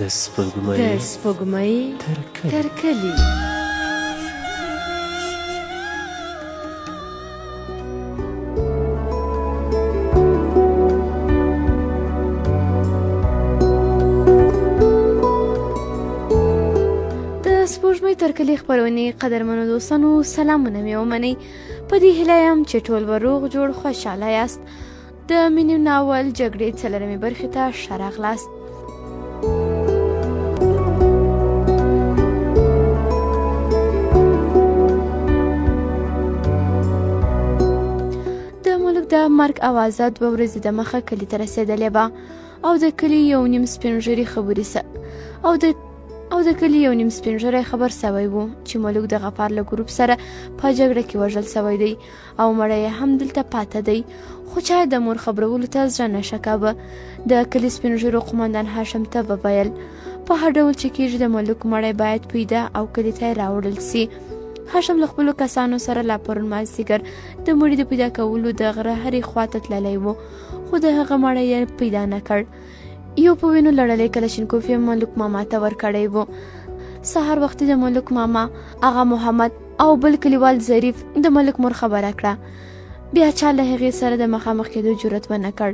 د سپوږمۍ د سپوږمۍ تر کلي. تر کلي. د سپوږمۍ تر کلي خپرونې قدرمنو دوستانو سلامونه مې ومنئ. په دې هیله یم چې ټول به روغ جوړ خوشحاله یاست. د مینې ناول جګړې څلورمې برخې ته ښه راغلاست. د ملک د مرګ اوازه 2 ورځې د مخه کلي ته رسېدلې وه او د کلي یو نیم سپین ږیري خبرې او د او د کلي یو نیم سپین ږیری خبر سوی و چې ملوک د غفار له ګروپ سره په جګړه کې وژل سوی دی او مړی یې هم دلته پاته دی، خو چا د مور خبرولو ته زړه نه ښه کاوه. د کلي سپین ږیرو قومندان هاشم ته وویل، په هر ډول چې کیږي د ملوک مړی باید پیدا او کلي ته یې راوړل سي. هاشم له خپلو کسانو سره لا پرون مازدیګر د مړي د پیدا کولو د غره هرې خوا ته تللی و، خو د هغه مړی یې پیدا نه کړ. یو په وینو لړلی کلشینکوف یې ملوک ماما ته ورکړی و. سهار وختي د ملوک ماما آغا محمد او بل کلیوال ظریف د ملک مور خبره کړه. بیا چا له هغې سره د مخامخ کېدو جرأت ونه کړ.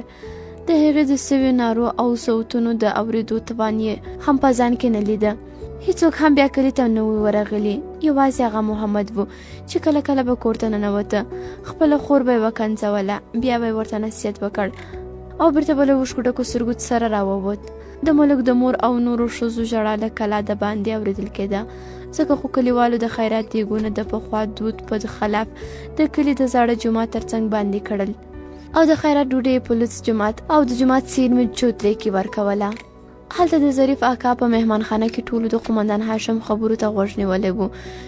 د هغې د سویو نارو او صوتونو د اورېدو توان یې هم په ځان کې نه لیده. هیڅوک هم بیا کلي ته نه وو ورغلي، یوازې آغا محمد و چې کله کله به کور ته ننوته، خپله خور به یې وکنځوله، بیا به یې ورته نصیحت وکړ او بیرته به له اوښکو ډکو سترګو سره راووت. د ملک د مور او نورو ښځو ژړا له کلا د باندې اورېدل کېده، ځکه خو کلیوالو د خیرات دیګونه د پخوا دود په خلاف د کلي د زاړه جومات تر څنګ باندې کړل او د خیرات ډوډۍ یې په لوڅ جومات او د جومات څېرمې چوترې کې ورکوله. هلته د ظریف اکا په مهمانخانه کې ټولو د قومندان هاشم خبرو ته غوږ نیولی و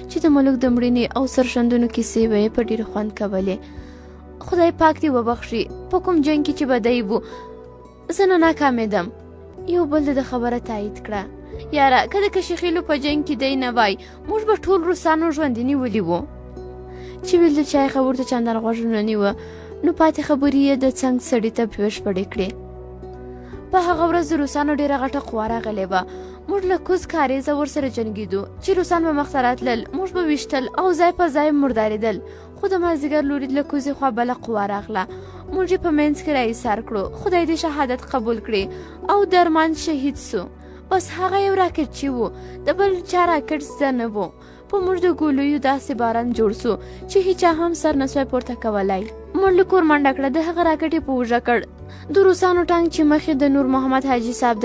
چې د ملک د مړینې او سرښندونو کیسې به یې په ډېر خوند کولې. خدای پاک دې وبخښي، په کوم جنګ کې چې به دی و زه نه ناکامېدم. یو بل د خبره تایید کړه، یاره که د کشیخیلو په جنګ کې دی نه وای موږ به ټول روسانو ژوندي نیولي وو. چې ویل د چای خبرو ته چندان غوږونه نیوه، نو پاتې خبرې یې د څنګ سړي ته بشپړې کړې. په هغه ورځ د روسانو ډېره غټه قوه راغلې وه. موږ له کوز کارېزه ورسره جنګېدو، چې روسان به مخته راتلل موږ به ویشتل او ځای په ځای مردارېدل. خو د مازدیګر لوري له کوزې خوا بله قوه راغله، موږ یې په منځ کې را ایسار کړو. خدای دې شهادت قبول کړي او درمان شهید سو. بس هغه یو راکټ چې و، د بل چا راکټ زده نه و. په موږ د ګولیو داسې باران جوړ سو چې هیچا هم سر نسوای پورته کولای. موږ له کور منډه کړه، د هغه راکټ یې په اوږه کړ. د روسانو ټانک چې مخې د نور محمد حاجي صاحب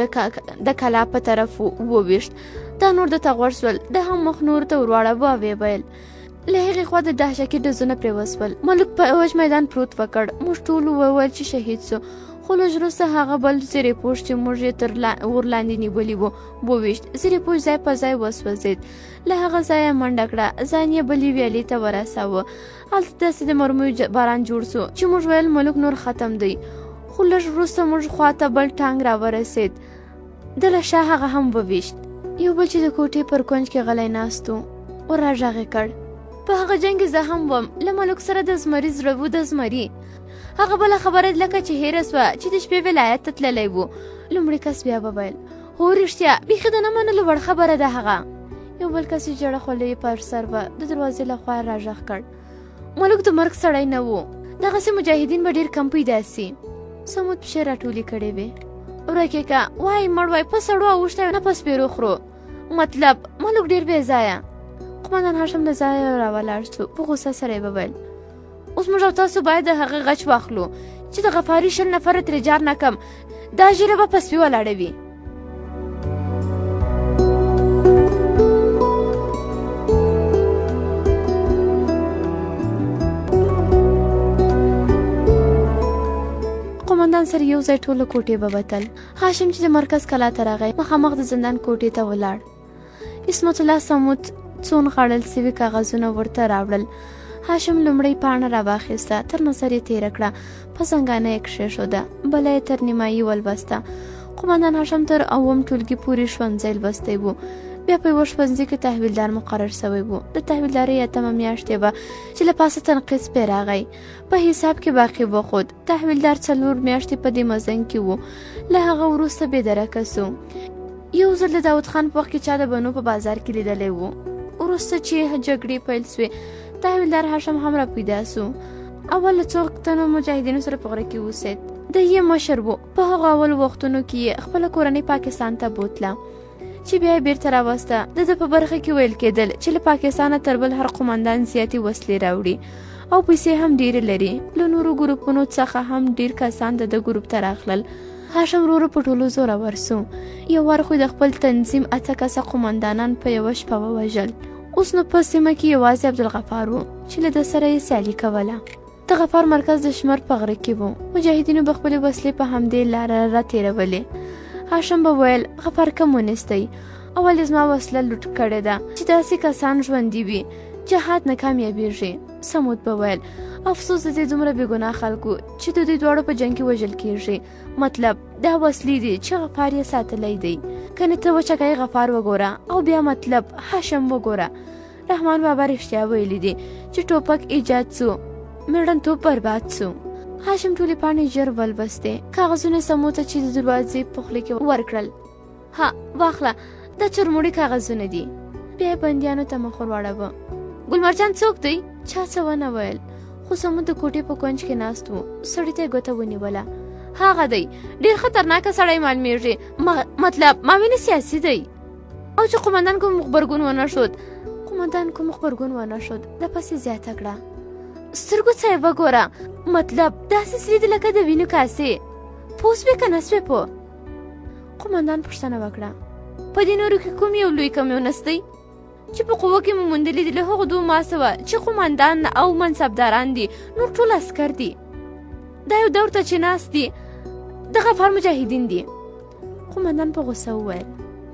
د کلا په طرف وویشت، دا نور ده ته غوږ سول. ده هم مخ نور ته ورواړاوه او ویې ویل، له هغې خوا د دهشکي ډزونه پرې وسول. ملک په وچ میدان پروت وکړ. موږ ټولو وویل چې شهید سو، خو لږ وروسته هغه بل زرې پوښ چې موږ یې تر ور لاندې نیولي وو وویشت. زرې پوښ ځای په ځای وسوځېد. له هغه ځایه منډه کړه، ځان یې بلې ویالې ته ورساوه. هلته داسې د مرمیو باران جوړ سو چې موږ ویل ملک نور ختم دی. خو لږ وروسته موږ خواته بل ټانک راورسېد، ده له شا هغه هم وویشت. یو بل چې د کوټې پر کونج کې غلی ناست و ور راغږ یې کړ، په هغه جنګ کې زه هم وم، له ملک سره د زمري زړه و د زمري. هغه بله خبره لکه چې هېره سوه چې د شپې ولایت ته تللی و. لومړي کس بیا وویل، هو رښتیا، بیخي د نه منلو وړ خبره ده. هغه یو بل کس چې ژړه خولۍ یې پر سر وه د دروازې له خوا راغږ کړ، ملک د مرګ سړی نه و، دغسې مجاهدین به ډېر کم پیدا سي. سمود پښې راټولې کړې وې، ورکې که وای مړ وای په سړو اوښتی نه په سپېرو خورو. مطلب ملک ډېر بې ځایه. قومندان هاشم له ځایه راولاړ سو، په غوسه سره یې وویل، اوس موږ او تاسو باید د هغه غچ واخلو چې د غفاري 20 نفره ترې جار نه کم، دا ږیره به په سپي ولاړوي. قومندان سره یو ځای ټول کوټې ووتل. هاشم چې د مرکز کلا ته راغی، مخامخ د زندان کوټې ته ولاړ. عصمت الله صمود څو نغاړل سوي کاغذونه ورته راوړل. هاشم لومړۍ پاڼه راواخیسته، تر نظر یې تېره کړه، په زنګانه یې کښېښوده، بله یې تر نیمایي ولوسته. قومندان هاشم تر اووم ټولګي پورې ښوونځی لوستی و. بیا په یوه ښوونځي کې تحویلدار مقرر سوی و. د تحویلدارۍ اتمه میاشت یې وه چې له پاسه تنقیص پرې راغی، په حساب کې باقي وخوت. تحویلدار 4 میاشتې په دې مزنګ کې و، له هغه وروسته بې درکه سو. یو ځل د داود خان په وخت کې چا د بنو په بازار کې لیدلی و. وروسته چې جګړې پیل سوې، تحویلدار هاشم هم را پیدا سو. اول له څو تنو مجاهدینو سره په غره کې اوسېد. دی یې مشر و. په هغو اولو وختونو کې یې خپله کورنۍ پاکستان ته بوتله چې بیا یې بیرته راوسته. د ده په برخه کې ویل کېدل چې له پاکستانه تر بل هر قومندان زیاتې وسلې راوړي او پیسې هم ډېرې لري. له نورو ګروپونو څخه هم ډېر کسان د ده ګروپ ته راغلل. هاشم ورور په ټولو زورور سو. یو وار خو د خپل تنظیم اته کسه قومندانان په یوه شپه ووژل. اوس نو په سیمه کې یوازې عبدالغفار و چې له ده سره یې سیالي کوله. د غفار مرکز د شمر په غره کې و. مجاهدینو به خپلې وسلې په همدې لاره را تېرولې. هاشم به ویل، غفار کمونیست دی، اول یې زما وسله لوټ کړې ده. چې داسې کسان ژوندي وي، جهاد نه کامیابیږي. سمود به ویل، افسوس د دې دومره بېګناه خلکو چې د دوی دواړو په جنګ کې وژل کیږي. مطلب دا وسلې دي چې غفار یې ساتلی دی. کنې ته وچکای غفار وګوره او بیا مطلب هاشم وګوره. رحمان بابا رښتیا ویلي دي چې ټوپک ایجاد سو، میړنتوب برباد سو. هاشم ټولې پاڼې ژر ولوستې. کاغذونه سمو ته چې د دروازې په خوله کې ورکړل. ها واخله، دا چرموړي کاغذونه دي. بیا یې بندیانو ته مخ ورواړاوه. ګل مرجان څوک دی؟ چا څه ونه ویل، خو سمون د کوټې په کونج کې ناست و. سړي ته یې ګوته ونیوله. هغه دی، ډېر خطرناک سړی معلومیږي. مطلب معاون سیاسي دی. او چې قومندان کوم غبرګون ونه ښود، قومندان کوم غبرګون ونه ښود. ده پسې زیاته کړه، سترګو څه یې وګوره، مطلب داسې سرې دي لکه د وینو کاسې. پوه سوې که نه سوې پوه؟ قومندان پوښتنه وکړه، په دې نورو کې کوم یو لوی کمیونست دی چې په قوه کې مو موندلي دي؟ له هغو دوو ما سوه چې قومندان او منصبداران دي، نور ټول عسکر دي. دا یو دور ته چې ناست دي د غفار مجاهدین دي. قومندان په غوسه وویل،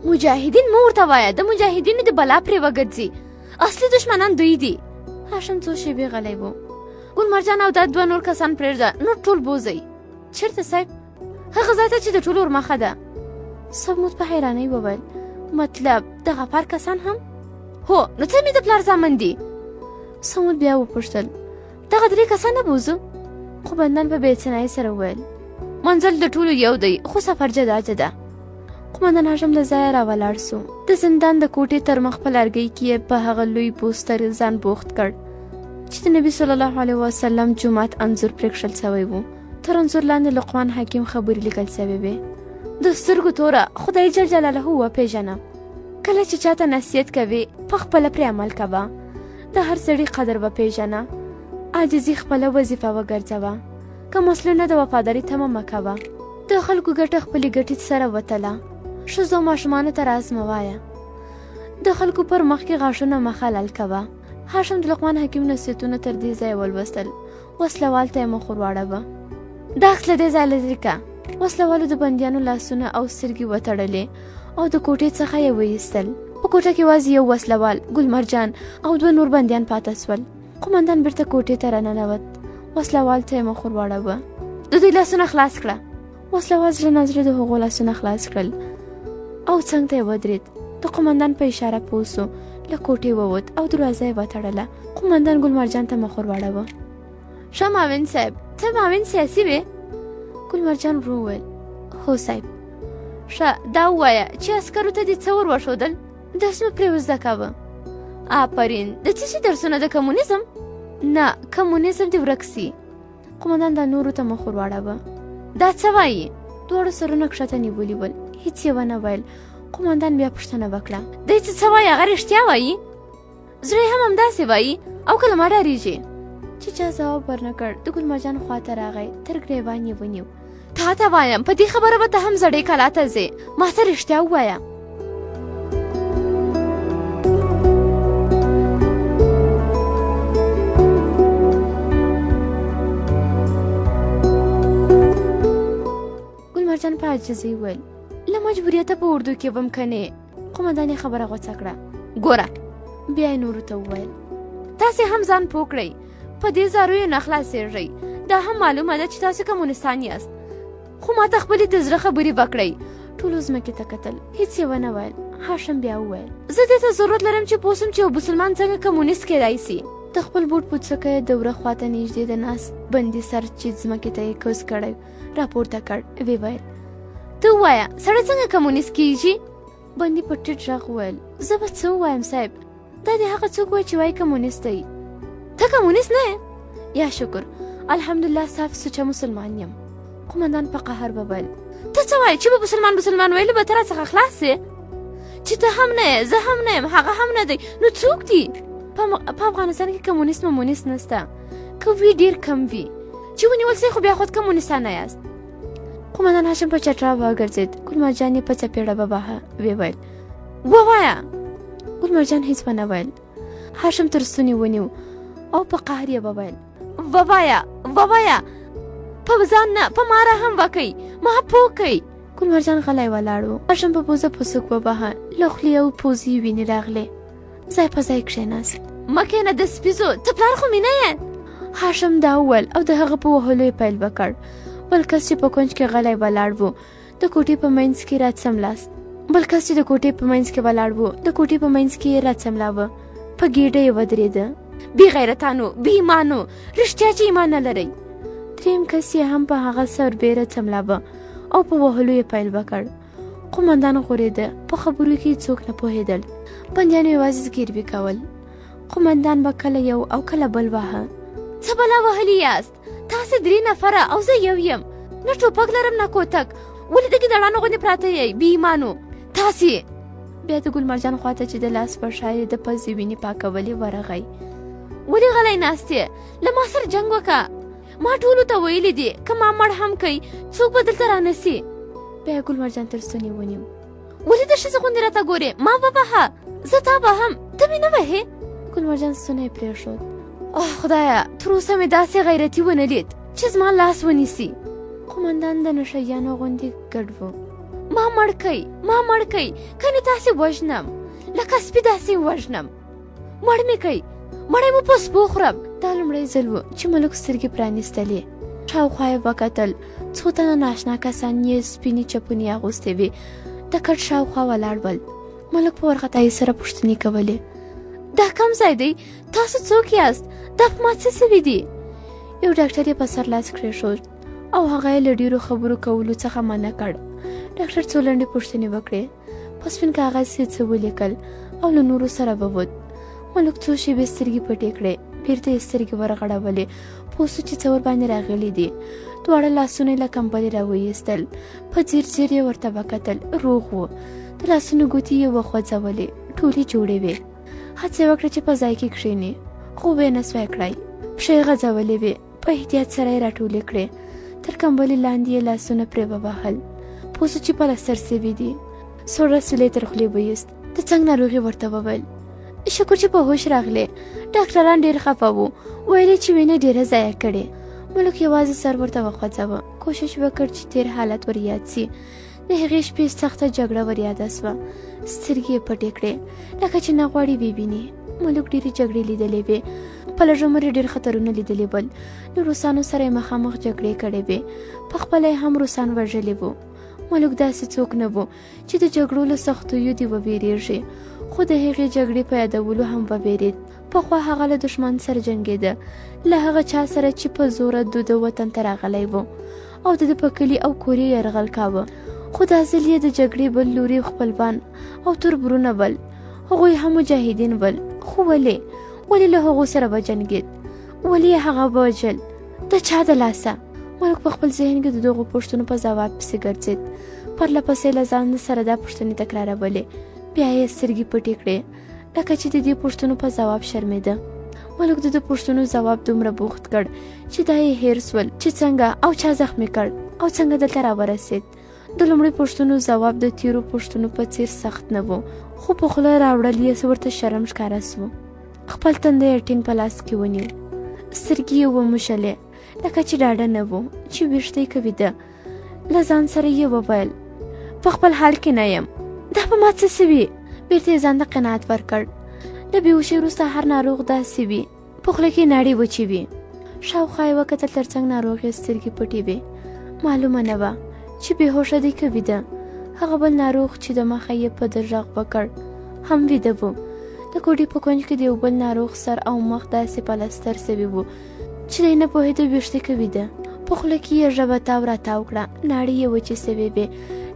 مجاهدین مه ورته وایه، د مجاهدینو د بلا پرې وګرځي، اصلي دښمنان دوی دي. هاشم څو شېبې غلی و. ګل مرجان او دا دوه نور کسان پرېږده، نور ټول بوځئ. چېرته صاحب؟ هغه ځای ته چې د ټولو ورمخه ده. سمود په حیرانۍ وویل، مطلب د غفار کسان هم؟ هو، نو څه مې د پلار زامن دي. سمود بیا وپوښتل، دغه درې کسان نه بوځو؟ قومندان په بې سره وویل، منزل د ټولو یو دی، خو سفر جدا جدا. قومندان هاشم له ځایه راولاړ سو. د زندان د کوټې تر مخ په لرګۍ کې یې په هغه لوی پوستر ځان بوخت کړ چې د نبي صلی الله علیه وسلم جومات انځور پرې کښل سوی و. تر انځور لاندې لقمان حکیم خبرې لیکل سوې وې. د سترګو توره خدای جل جلاله وپېژنه. کله چې چاته نصیحت کوي، په خپله پرې عمل کوه. د هر سړي قدر وپېژنه. عاجزي خپله وظیفه وګرځوه. که مسلونه د وفاداري تمه مه کوه. د خلکو ګټه خپلې ګټې سره وتله. ښځو او ماشومانو ته راز مه وایه. د خلکو پر مخ کې غاښونه مه خلل کوه. هاشم د لقمان حکیم نصیحتونه تر دې ځایه ولوستل. وسلوال ته یې مخ ورواړاوه. دا عکس له دې ځایه لرې که. وسلوالو د بندیانو لاسونه او سترګې وتړلې او د کوټې څخه یې وایستل. په کوټه کې یوازې یو وسلوال، ګل مرجان او دوه نور بندیان پاته سول. قومندان بیرته کوټې ته راننوت. وسلوال ته یې مخ ورواړاوه. د دوی لاسونه خلاص کړه. وسلوال زړه نازړه د هغو لاسونه خلاص کړل او څنګ ته یې ودرېد. د قومندان په اشاره پوه سو. له کوټې ووت او دروازه یې وتړله. قومندان ګل مرجان ته مخ ورواړاوه. ښه معاون صاحب، ته معاون سیاسي وې؟ ګل مرجان ورو وویل، هو صاحب. ښه دا ووایه چې عسکرو ته دې څه ور وښودل؟ درس مې پرې وزده کاوه. آفرین، د څه شي درسونه؟ د کمونیزم؟ نه، کمونیزم دې ورک سي. قومندان دا نورو ته مخ ورواړاوه. دا څه وایي؟ دواړو سرونه کښته نیولي ول، هیڅ یې ونه ویل. قومندان بیا پوښتنه وکړه، دی چې څه وایي هغه رښتیا وایي؟ زړه یې هم همداسې وایي او کله ما ډارېږي؟ چې چا ځواب ورنه کړ، د ګل مرجان خواته راغی، تر ګریوان یې ونیو. تا ته وایم، په دې خبره به ته هم زړې کلا ته ځې، ما ته رښتیا ووایه. ګل مرجان په عاجزۍ وویل، له مجبوریته په اردو کې وم کنې. قومندان یې خبره غوڅه کړه، ګوره. بیا یې نورو ته وویل، تاسې هم ځان پوه کړئ، په دې زاریو نه خلاصېږئ. دا هم معلومه ده چې تاسو کمونستان یاست، خو ما ته خپلې د زړه خبرې وکړئ. ټولو ځمکې ته کتل، هیڅ یې ونه ویل. هاشم بیا وویل، زه دې ته ضرورت لرم چې پوه سم چې یو مسلمان څنګه کمونست کېدای سي. د خپل بوټ پوڅکه یې د وره خواته نږدې د ناست بندي سر چې ځمکې ته یې کوز کړی راپورته کړ. ویې ویل، ته ووایه سړی څنګه کمونست کیږي؟ بندي په ټیټ غږ وویل زه به څه ووایم صاحب دا دې هغه څوک وایي چې وایي کمونیست دی ته کمونیست نه یا شکر الحمدلله صاف سوچه مسلمان یم قومندان په قهر وویل ته څه وایې چې به مسلمان مسلمان ویلو به ته راڅخه خلاص سې چې ته هم نه یې زه هم نه یم هغه هم نه دی نو څوک دي په افغانستان کې کمونیست ممونیست نسته که وي ډېر کم وي چې ونیول سئ خو بیا خود کمونیستان نه یاست قومندان هاشم په چټرا وګرځېد ګل مرجان یې په څپېړه وواهه ویې ویل ووایه ګل مرجان هیڅ ونه ویل هاشم تر ستوني ونیو او په قهر یې وویل ووایه ووایه په ځان نه په ما رحم وکئ ما پوه کئ ګل مرجان غلی ولاړ و هاشم په پوزه په سوک وواهه له خولې او پوزې یې وینې راغلې ځای په ځای کښېناست مه کښېنه د سپي زو ته پلار خو مې نه یې هاشم دا وویل او د هغه په وهلو یې پیل وکړ بل کس چې په کونج کې غلی ولاړ و د کوټې په منځ کې راڅملاست بل کس چې د کوټې په منځ کې ولاړ و د کوټې په منځ کې یې راڅملاوه په ګېډه یې ودرېده بې غیرتانو بې ایمانو رښتیا چې ایمان نه لرئ دریم کس یې هم په هغه سربېره څملاوه او په وهلو یې پیل وکړ قومندان غورېده په خبرو کې څوک نه پوهېدل بندیانو یوازې زګیروي کول قومندان به کله یو او کله بل واهه څه بلا وهلي یاست تاسې درې نفره او زه یو یم نه ټوپک لرم نه کوتک ولې د ګیدړانو غوندې پراته یئ بې ایمانو تاسې بیا د ګل مرجان خواته چې د لاس په شا یې د پزې وینې پاکولې ورغی ولې غلی ناست یې له ما سره جنګ وکړه ما ټولو ته ویلي دي که ما مړ هم کوي څوک به دلته رانه سي بیا ګل مرجان تر ستوني ونیو ولې د ښځې غوندې راته ګورې ما ووهه زه تا وهم ته مې نه وهې ګل مرجان ستونی پرېښود اوه خدایه تر اوسه مې داسې غیرتي ونه لید چې زما لاس ونیسي قومندان د نشه یانو غوندې ګډ و ما مړ کئ ما مړ کئ کنې تاسې وژنم لکه سپي داسې وژنم مړ مې کئ مړی مو په سپو خورم دا لومړی ځل و چې ملک سترګې پرانیستلې شاوخوا یې وکتل څو تنه ناشنا کسان یې سپینې چپونې اغوستې وې د کټ شاوخوا ولاړ ول ملک په وارخطایۍ سره پوښتنې کولې دا کوم ځای دی تاسو څوک یاست دا په ما څه سوي دي یو ډاکټر یې په سر لاس کښېښود او هغه یې له ډېرو خبرو کولو څخه منع کړ ډاکټر څو لنډې پوښتنې وکړې په سپین کاغذ یې څه ولیکل او له نورو سره ووت ملک څو شېبې سترګې پټې کړې بیرته یې سترګې ورغړولې پوه سو چې څه ورباندې راغلي دي دواړه لاسونه یې له کمبلې راویستل په ځیر ځیر یې ورته وکتل روغ و د لاسونو ګوتې یې وخوځولې ټولې جوړې وې هڅه یې وکړه چې په ځای کې کښېني خو ویې نه سوای کړای پښې یې غځولې وې په احتیاط سره یې راټولې کړې تر کمبلې لاندې یې لاسونه پرې ووهل پوه سو چې پلستر سوي دي سوړ رسولې تر خولې ویست د څنګ ناروغي ورته وویل شکر چې په هوش راغلې ډاکټران ډېر خفه وو ویل چې وینه ډېره ضایع کړې ملک یوازې سر ورته وخوځوه کوشش وکړ چې تېر حالت ور یاد سي د هغې شپې سخته جګړه ور یاده سوه سترګې یې پټې کړې لکه چې نه غواړي ویې ملک ډېرې جګړې لیدلې وې په لږ عمر یې ډېر خطرونه لیدلي ول له روسانو سره یې مخامخ جګړې کړې وې په خپله یې هم روسان وژلي وو ملک داسې څوک نه و چې د جګړو له سختیو دې وویریږي خو د هغې جګړې په یادولو هم وویرید پخوا هغه له دښمن سره جنګېده له هغه چا سره چې په زوره د ده وطن ته راغلی و او د ده په کلي او کور یې یرغل کاوه خو دا ځل یې د جګړې بل لوري خپلوان او تربرونه ول هغوی هم مجاهدین ول خو ولې ولې له هغو سره وجنګېد ولې یې هغه ووژل د چا د لاسه ملک په خپل ذهن کې د دغو پوښتنو په ځواب پسې ګرځېد پرله پسې له ځان سره دا پوښتنې تکرارولې بیا یې سترګې پټې کړې لکه چې د دې پوښتنو په ځواب شرمېده ملک د دې پوښتنو ځواب دومره بوخت کړ چې دا یې هېر سول چې څنګه او چا زخمي کړ او څنګه دلته راورسېد د لومړي پوښتنو ځواب د تیرو پوښتنو په څیر سخت نه و خو په خوله راوړل یې ورته شرم ښکاره سو خپل تندی یې ټینګ په لاس کې ونیو سترګې یې وموښلې لکه چې ډاډه نه و چې ویښ دی که ویده له ځان سره یې وویل په خپل حال کې نه یم دا په ما څه سوي بیرته یې ځان ته قناعت ورکړ له بېهوښۍ وروسته هر ناروغ داسې وي په خوله کې ناړې وچې وي شاوخوا یې وکتل تر څنګ ناروغ یې سترګې پټې وې معلومه نه وه چې بېهوښه دی که ویده هغه بل ناروغ چې د مخه یې په ده غږ وکړ هم ویده و د کوټې په کونج کې د یو بل ناروغ سر او مخ داسې پلستر سوي وو چې دی نه پوهېده ویښ دی که ویده. په خوله کې یې ژبه تاو راتاو کړه، ناړې یې وچې سوې وې،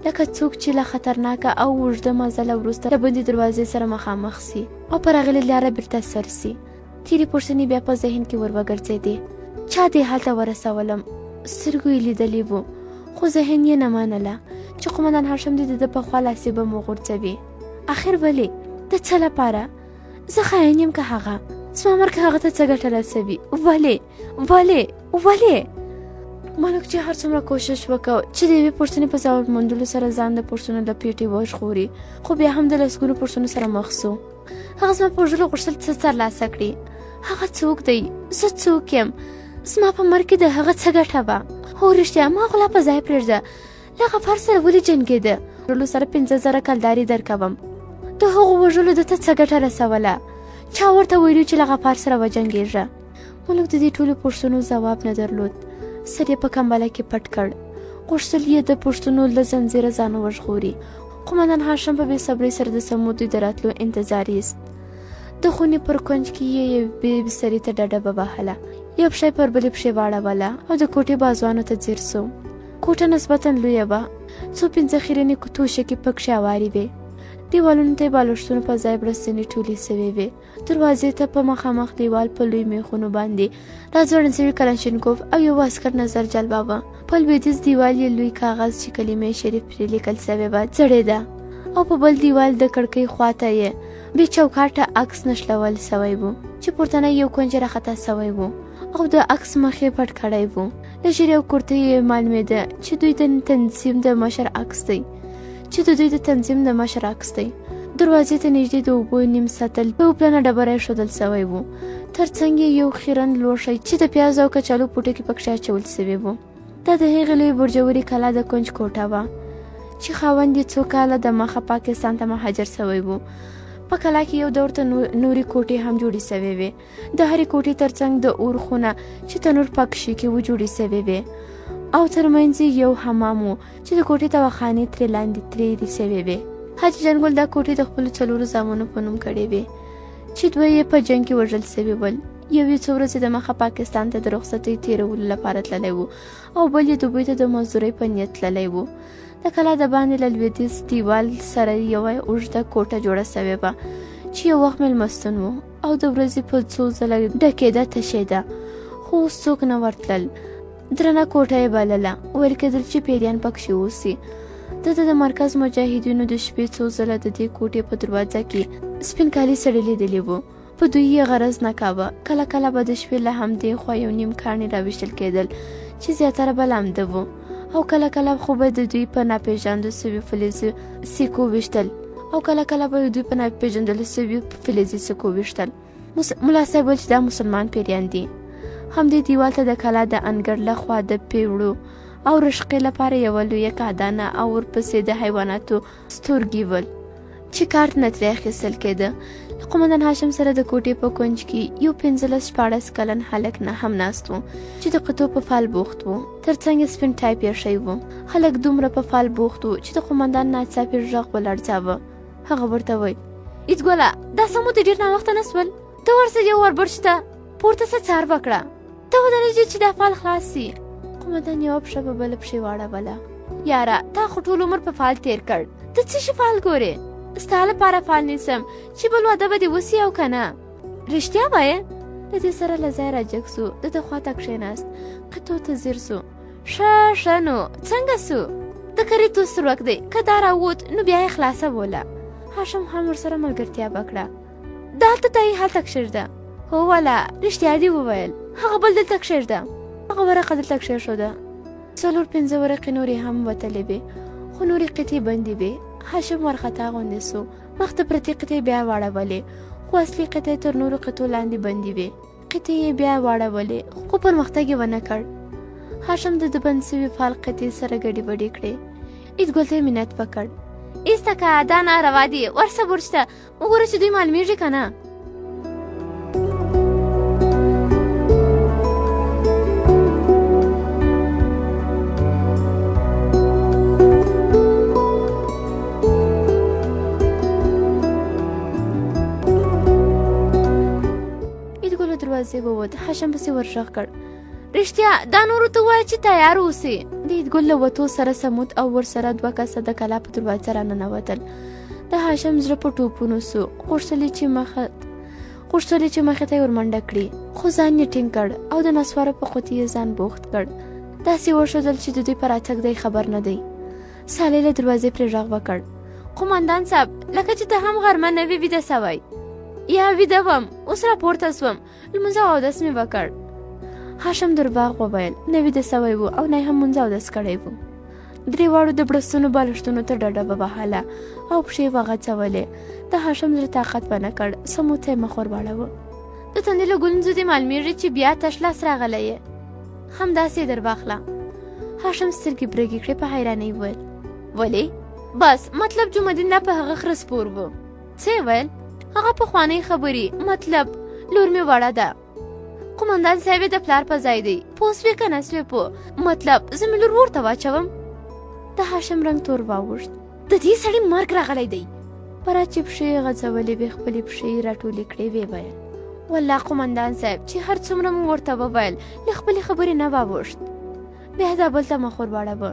لکه څوک چې له خطرناکه او اوږده مزله وروسته له بندې دروازې سره مخامخ سي او په راغلې لاره بیرته سر سي. تېرې پوښتنې بیا په ذهن کې ور وګرځېدې. چا دې حال ته ورسولم؟ سترګو یې لیدلي وو، خو ذهن یې نه منله چې قومندان هاشم دې د ده په خوا لاسي بم وغورځوي. اخر ولې؟ د څه لپاره؟ زه خاین یم که هغه؟ زما مرګ هغه ته څه ګټه رسوي؟ ولې؟ ولې؟ ولې؟ ملک چې هر څومره کوشش وکړ چې د یوې پوښتنې په ځواب موندلو سره ځان د پوښتنو له پیټې وژغوري، خو بیا هم د لسګونو پوښتنو سره مخ سو. هغه زما په وژلو غوښتل څه ترلاسه کړي؟ هغه څوک دی؟ زه څوک یم؟ زما په مرګ کې د هغه څه ګټه وه؟ هو رښتیا، ما خو لا په ځای پرېږده. له غفار سره ولې جنګېده؟ وژلو سره 5000 کلدارې درکوم. د هغو وژلو ده ته څه ګټه رسوله؟ چا ورته ویلي چې له غفار سره وجنګېږه؟ ملک د دې ټولو پوښتنو ځواب نه درلود. سر یې په کمبله کې پټ کړ. غوښتل یې د پوښتنو له ځنځیره ځان وژغوري. قومندان هاشم په بې صبرۍ سره د سمودي د راتلو انتظار ایست. د خونې پر کونج کې یې یوې بسترې ته ډډه ووهله، یو پښه یې پر بلې پښې واړوله او د کوټې بازوانو ته ځیر سو. کوټه نسبتا لویه وه، څو پنځه خیرنې توشکې پکښې اوارې وې. دیوالونو ته یې بالښتونو په ځای بړستنې ټولې سوې وې. دروازې ته په مخامخ دیوال په لوی میخونو باندې راځوړند سوي کلاشینکوف او یو عسکر نظر جلباوه. په لویدیځ دیوال یې لوی کاغذ چې کلمې شریف پرې لیکل سوې وه ځړېده او په بل دیوال د کړکۍ خواته یې بې چوکاټه عکس نښلول سوی و چې پورتنی یو کونج راخطا سوی و او د عکس مخ یې پټ کړی و. له ږیرې او کورتۍ یې معلومېده چې دوی د تنظیم د مشر عکس دی چې د دوی د تنظیم د مشر عکس دی. دروازې ته نږدې د اوبو نیم سطل په یو پلنه ډبره ایښودل سوی و. تر څنګ یې یو خیرن لوښی چې د پیازو او کچالو پوټکي پکښې اچول سوي وو. دا د هغې لویې برجوري کلا د کنج کوټه وه چې خاوند یې څو کاله د مخه پاکستان ته مهاجر سوی و. په کلا کې یو دور ته نورې کوټې هم جوړې سوې وې. د هرې کوټې ترڅنګ د اور خونه چې تنور پکښې کې و جوړې سوې وې او ترمنځ یې یو حمام و چې د کوټې تواخانې ترې لاندې ترې سوې وې. حاجي جانګل دا کوټې د خپلو څلورو زامنو په نوم کړې وې چې دوه یې په جنګ کې وژل سوي ول. یو یې څو ورځې د مخه پاکستان ته د رخصتۍ تېرولو لپاره تللی و او بل یې دوبۍ ته د مزدورۍ په نیت تللی و. د کلا د باندې له لویدیځ دیوال سره یوه اوږده کوټه جوړه سوې وه چې یو وخت میلمستون و او د ورځې په څو ځله ډکېده تشېده، خو اوس څوک نه ورتلل. درنه کوټه یې بلله، ویل کېدل چې پیریان پکښې اوسي. دته د مرکز مجاهدینو د شپې څو ځله د دې کوټې په دروازه کې سپین کالي سړي لیدلي وو. په دوی یې غرض نه کاوه. کله کله به د شپې له همدې خوا یو نیم کاڼي راویشتل کېدل چې زیاتره به لامده وو او کله کله خو به د دوی په ناپېژاندو سوي فلزي سیکو ویشتل او کله کله به دوی په ناپېژندلو سوي فلزي سکو ویشتل. ملا صاحب ویل چې دا مسلمان پیریان دي. همدې دیوال ته د کلا د انګړ له خوا د پیوړو او رشقې لپاره یوه لویه کادانه او ورپسې د حیواناتو ستورګي ول چې کارت نه ترې اخیستل کېده. له قومندان هاشم سره د کوټې په کونج کې یو 15 16 کلن هلک نه هم ناست و چې د قطو په فال بوخت و. تر څنګ یې سپین ټایپ ایښی و. هلک دومره په فال بوخت و چې د قومندان ناڅاپي غږ ولړزاوه. هغه ورته وایي: ایدګله، دا سمو ته ډېر ناوخته نه سول؟ ته ورسه یو وربرج ته پورته څه څار وکړه، ته ودرېږې چې دا فال خلاص سي. قومندان یوه پښه په بله پښې واړوله. یاره، تا خو ټول عمر په فال تېر کړ، ته څه شي فال ګورې؟ ستا لپاره فال نیسم چې بل واده به دې وسي او که نه. رښتیا وایې؟ له دې سره له ځایه راجګ سو، د ده خواته کښېناست، قطو ته ځیر سو. ښه ښه نو څنګه سو؟ د کرې توس ورک دی، که دا راووت نو بیا یې خلاصه بوله. هاشم هم ورسره ملګرتیا وکړه. دالته ته یې هلته کښېږده. هو والا، رښتیا دې وویل. هغه بل دلته کښېږده. هغه ورقه دلته کښېښوده. څلور پنځه ورقې نورې هم وتلې وې، خو نورې قطعې بندې وې. هاشم وارخطا غوندې سو، مخ ته پرتې قطعې بیا واړولې، خو اصلي قطعې تر نورو قطعو لاندې بندې وې. قطعې یې بیا واړولې، خو پرمختګ یې ونه کړ. هاشم د بند سوي فال قطعې سره ګډې وډې کړې. ایدګل ته یې منت وکړ. ایسته که دا ناروا دي، ورسه برج ته وګوره چې دوی معلومیږي که نه. ایدګل له دروازې ووت. هاشم پسې ورغږ کړ. رښتیا دا نورو ته ووایه چې تیار اوسي. د عیدګل له وتو سره سموت او ورسره دوه کسه د کلا په دروازه راننوتل. د هاشم زړه په ټوپونو سو، غوښتل یې چې مخې ته یې ورمنډه کړي، خو ځان یې ټینګ کړ او د نسوارو په قوطي یې ځان بوخت کړ. داسې وښودل چې د دوی په راتګ دی خبر نه دی. صالح له دروازې پرې غږ وکړ، قومندان صاحب، لکه چې ته هم غرمه نه وې ویده سوی. یا ویده وم، اوس راپورته سوم، لمونځ او اودس مې وکړ. هاشم درواغ وویل، نه ویده سوی و او نه یې هم لمونځ اودس کړی و. درې واړو د بړستنو بالښتونو ته ډډه ووهله او پښې یې وغځولې. د هاشم زړه طاقت ونه کړ، سمو ته یې مخ ور واړاوه. د تندي له ګونځو دې معلومېږي چې بیا تش لاس راغلی یې، همداسې یې در واخله. هاشم سترګې برګې کړې، په حیرانۍ وویل، ولې؟ بس مطلب جمعه دین لا په هغه خره سپور و. څه یې ویل؟ هغه پخوانۍ خبرې، مطلب لور مې وړه ده، قومندان صاحب یې د پلار په ځای دی، پوه سوې که نه سوې پوه، مطلب زه مې لور ورته واچوم. د هاشم رنګ تور واوښت، د دې سړي مرګ راغلی دی. برات چې پښې یې غځولې وې، خپلې پښې یې راټولې کړې، ویې ویل، والله قومندان صاحب چې هر څومره مو ورته وویل له خپلې خبرې نه واوښت. بیا دا بل ته مخ ور واړاوه،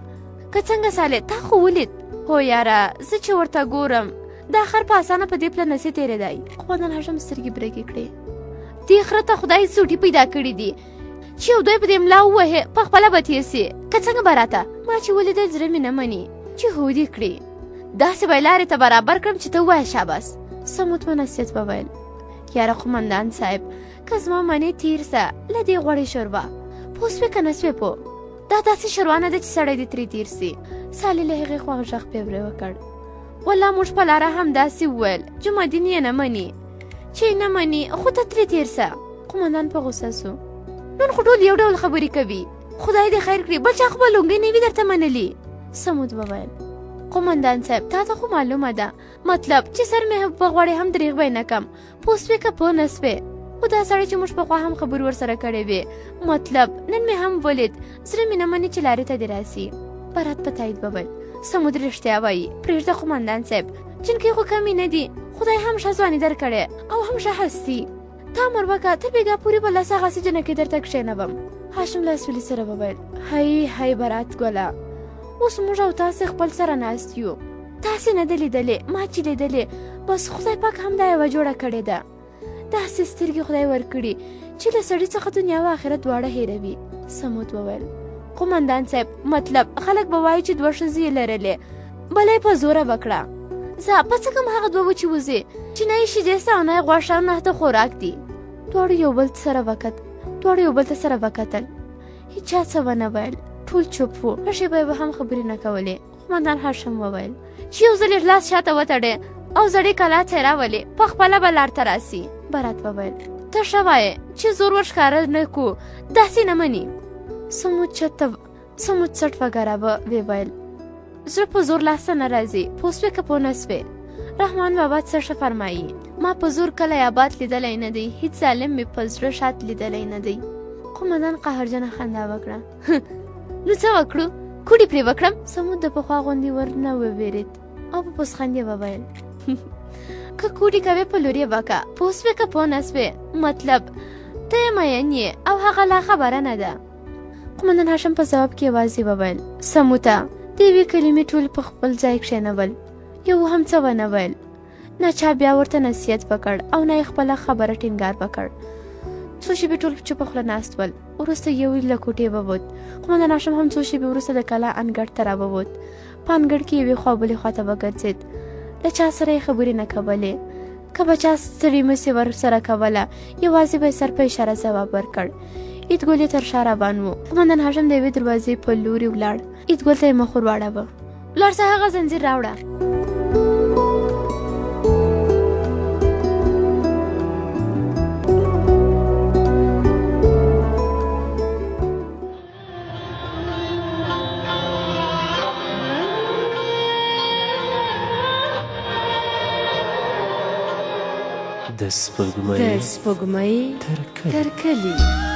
که څنګه صالح تا خو ولید؟ هو یاره، زه چې ورته ګورم دا خر په اسانه په دې پله نسي تېرېدای. قومندان هاشم سترګې برګې کړې، دې خره ته خدای څوټي پیدا کړي دي چې یو دوی په دې ملا ووهې په خپله به تېر سي، که څنګه به راته؟ ما چې ولیدل زړه مې نه مني چې هو دې کړي، داسې به یې لارې ته برابر کړم چې ته ووایې شاباس. سموت په نصیحت وویل، یاره قومندان صاحب که زما منې تېر سه له دې غوړې شوربا، پوه سوې که نه سوې پوه؟ دا داسې شوروا نه ده چې سړی دې ترې تېر سي. صالح له هغې خوا غږ پرې ورې وکړ، والله موږ په لاره همداسې وویل، جمعه دین یې نه مني، چې یې نه مني خو ته ترې تېر سه. قومندان په غوسه سو، نن خو ټول یو ډول خبرې کوي، خدای دې خیر کړي، بل چا خو به لونګۍ نه وي درته منلي. سمود وویل، قومندان صاحب تا ته خو معلومه ده، مطلب چې سر مې وغواړي هم دریغ به یې نه کم، پوه سوې که پوه نه سوې؟ خو دا سړی چې موږ پخوا هم خبرې ورسره کړې وې، مطلب نن مې هم ولید، زړه مې نه مني چې لارې ته دې راسي. برات په تایید وویل، سمود رښتیا وایي، پرېږده قومندان صاحب، جنکۍ خو کمې نه دي، خدای هم ښه ځواني درکړې او هم ښه هستي. تا امر وکړه، تر بېګا پورې به لس هغسې جنکۍ درته کښېنوم. هاشم له اسویلي سره وویل، هی هی برات ګله، اوس موږ او تاسې خپل سره ناست یو، تاسې نه ده لیدلې، ما چې لیدلې بس خدای پاک همدا یوه جوړه کړې ده، داسې سترګې خدای ورکړي چې له سړي څخه دنیا او آخرت دواړه هېروي. سمود وویل، قومندان صاحب مطلب خلک به وایي چې دوه ښځې یې لرلې، بله یې په زوره وکړه، ځه په څه کوم هغه دوه چې وځي چې نه یې شیدې سته او نه یې غوښه او نه د خوراک دي. دواړو یو بل ته سره وکتل، هیچا څه ونه ویل، ټول چوپ وو، ښه شېبه یې هم خبرې نه کولې. قومندان هاشم وویل چې یو ځل یې لاس شاته وتړې او زړې کلا ته یې راولې، په خپله به لار ته راسي. برات وویل، ته ښه وایې چې زور ور ښکاره نه کو، داسې نه مني. سمو څټ وګراوه، ویې ویل، زړه په زور لاسته نه راځي، پوه سوې که پوه نه سوې؟ رحمان بابا څه ښه فرمایي، ما په زور کلی آباد لیدلی نه دی، هیڅ ظالم مې په زړه ښاد لیدلی نه دی. قومندان قهرجنه خندا وکړه، نو څه وکړو، کوډې پرې وکړم؟ سمود د پخوا غوندې ور نه ووېرېد او په پوسخند یې وویل، که کوډې کوې په لور یې وکړه، پوه سوې که پوه نه سوې؟ مطلب ته یې میین یې او هغه لا خبره نه ده. قومندان هاشم په ځواب کې یوازې وویل، سموته. د یوې کلمې ټول په خپل ځای کښېنول، یو هم څه ونه ویل، نه چا بیا ورته نصیحت وکړ او نه یې خپله خبره ټینګار وکړ. څو شېبې ټول چوپه خوله ناست ول، وروسته یو له کوټې ووت. قومندان هاشم هم څو شېبې وروسته د کلا انګړ ته راووت. په انګړ کې یوې خوا بلې خوا ته وګرځېد، له چا سره یې خبرې نه کولې، که به چا ستړي مسې ورسره کوله یوازې به یې سر په اشاره ځواب ورکړ. عیدګل یې تر شا روان و. قومندان هاشم د یوې دروازې په لوري ولاړ، عیدګل ته یې مخ ور واړاوه، ولاړ سه هغه زنځیر راوړه. د سپوږمۍ تر کلي.